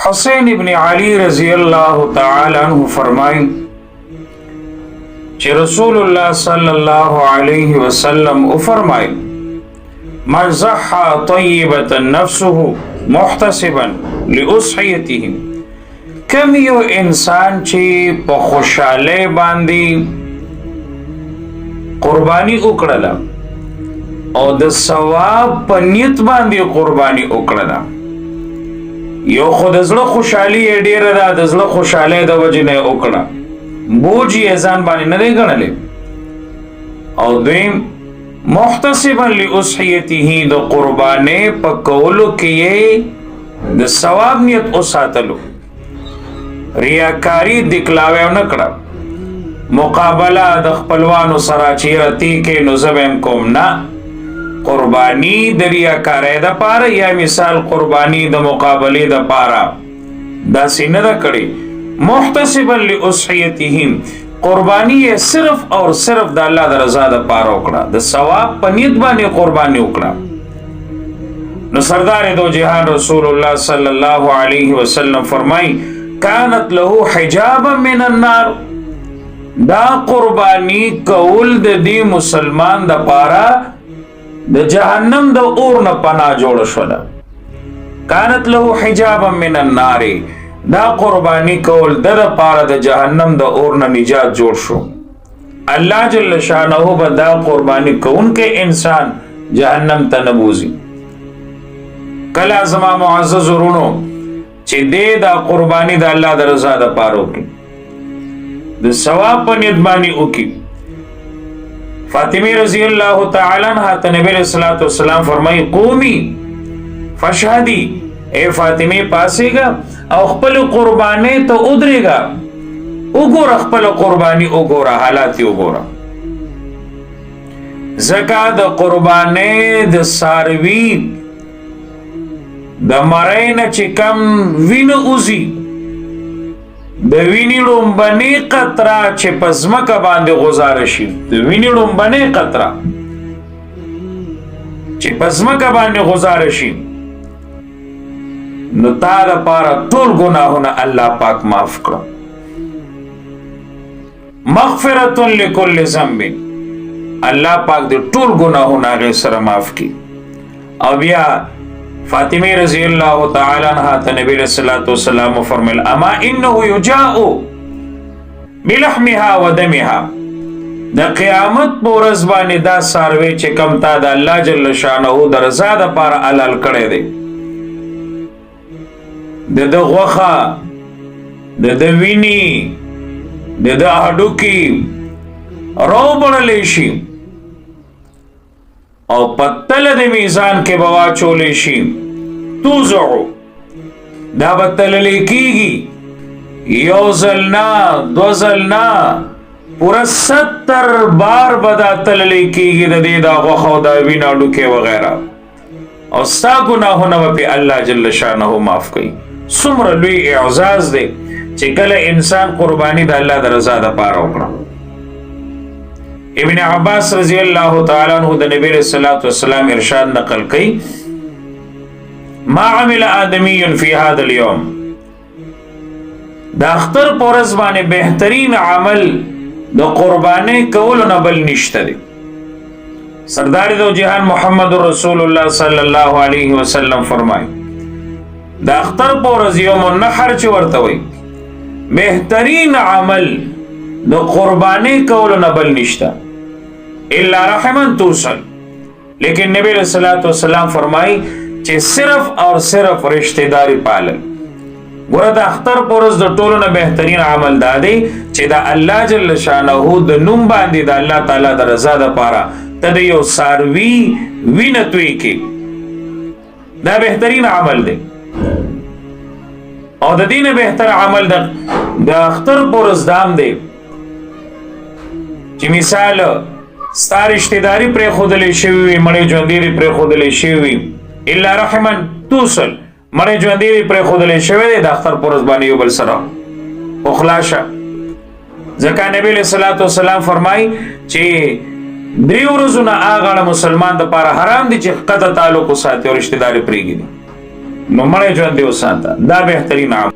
حسین ابن علی رضی الله تعالی عنہ فرمایي چې رسول الله صلی الله علیه وسلم او فرمایي: من زحى طيبة نفسه محتسبا لأضحيته. کم یو انسان چې په خوشاله باندې قرباني وکړله او د ثواب په نیت باندې قرباني وکړله، یو خو د زړه خوشحالي یې ډېره ده، د زړه خوشحالۍ د وجې نه یې وکړه، بوج یې ځان باندې نه دی ګڼلی، او دویم محتسبا لأضحیته، د قربانۍ په کولو کې یې د ثواب نیت وساتلو، ریاکاری دکلاوی نه کړه، مقابله د خپلوانو سره چې رتی کې نو زه به هم کوم نه، قربانی د ریاکارۍ د پاره یا مثال قربانی د مقابلې د پاره داسې نه ده کړې. محتسبا لأضحیتهم، قربانی یې صرف او صرف د الله د رضا د پاره وکړه، د ثواب په نیت باندې قربانی وکړه، نو سردار دو جهان رسول الله صلی الله علیه وسلم فرمای: کانت له حجابا من النار. دا قربانی کول د دې مسلمان د پاره د جهنم د اور نه پناه جوړ شوله. کانت له حجابا من النار، دا قربانی کول د پاره د جهنم د اور نه نجات جوړ شو. الله جل شانه به دا قربانی کوونکې انسان جهنم ته نه بوزي. کله زما معزز ورونو چې دې دا قربانی د الله د رضا د پاره وکړي، د ثواب په نیت باندې وکړي. فاطمه رضی الله تعالی عنها ته نبی علیہ الصلوۃ والسلام فرمایي: قومي فشهدي، اے فاطمه، پاسېګا او خپل قربانې ته ودرېګا، وګوره خپل قرباني، وګوره حالات یې وګوره. زکا د قربانې د ساروي د مرۍ نه چې کم وینه اوزي، د وینې لومبنې قطره چې په ځمکه باندې غزاره شي، د وینې لومبنې قطره چې په ځمکه باندې غزاره شي، نو تا د پاره ټول ګناهونه الله پاک معاف کړو. مغفرة لكل ذنب، الله پاک دې ټول ګناهونه هغې سره معاف کړي. او بیا فاطمه رضی الله تعالی عنها ته نبی علیہ الصلوۃ والسلام فرمایل: اما انه یجاء بلحمها ودمها. د قیامت په ورځ باندې دا ساروی چې کم تا د الله جل شانه د رضا د پاره حلال کړی دی، د د غوښه، د د ویني، د د هډوکي روبړلی شي او پتل د میزان کې به واچولی شي. توزعو، دا به تللی کیږي، یو ځل نه، دو ځل نه، پوره 70 بار به دا تللی کیږي، د دې دا غوښه او دا وینه، هډوکی وغیره، او ستا ګناهونه به پې الله جل شانه معاف کوي. څومره لوی اعزاز دی چې کله انسان قرباني د الله د رضا دپاره وکړه. ابن عباس رضی الله تعالی عنہ د نبی علیہ الصلوۃ والسلام ارشاد نقل کړي: ما عمل آدمی فی هذا اليوم. د اختر پر ورځ باندې بهترین عمل د قربانۍ کولو نه بل نشته دی. سردار دو جهان محمد رسول الله صلی الله علیه وسلم فرمای، د اختر پر ورځ، یوم النحر چې ورته وي، بهترین عمل د قربانۍ کولو نه بل نشته، الا رحما توصل. لیکن نبی علیہ الصلوۃ والسلام فرمای چې صرف اور صرف رشتہ داری پالل. ګوره، د اختر پر ورځ د ټولو نه بهترین عمل دا دی چې د الله جل شانه د نوم باندې د الله تعالی د رضا د پاره ته د یو ساروي وینه توی کې، دا بهترین عمل دی. او د دینه بهتر عمل د اختر پر ورځ دام دی چې مثال ستا رشتہ داری پرې خودلې شوی وي، مړې ژوندې دې پرې خودلې شوی وي، الا رحما توصل، مړې ژوندې دې پرې خودلې شوی دی، د اختر پر ورځ باندې یو بل سره اخلاشه. ځکه نبی علیہ الصلوۃ والسلام فرمای چې درې ورځو نه هغه مسلمان د پاره حرام دي چې قطع تعلق وساتي او رشتہ داری پرېږدي. نو مړی ژوندی وساته، دا بهترین عمل.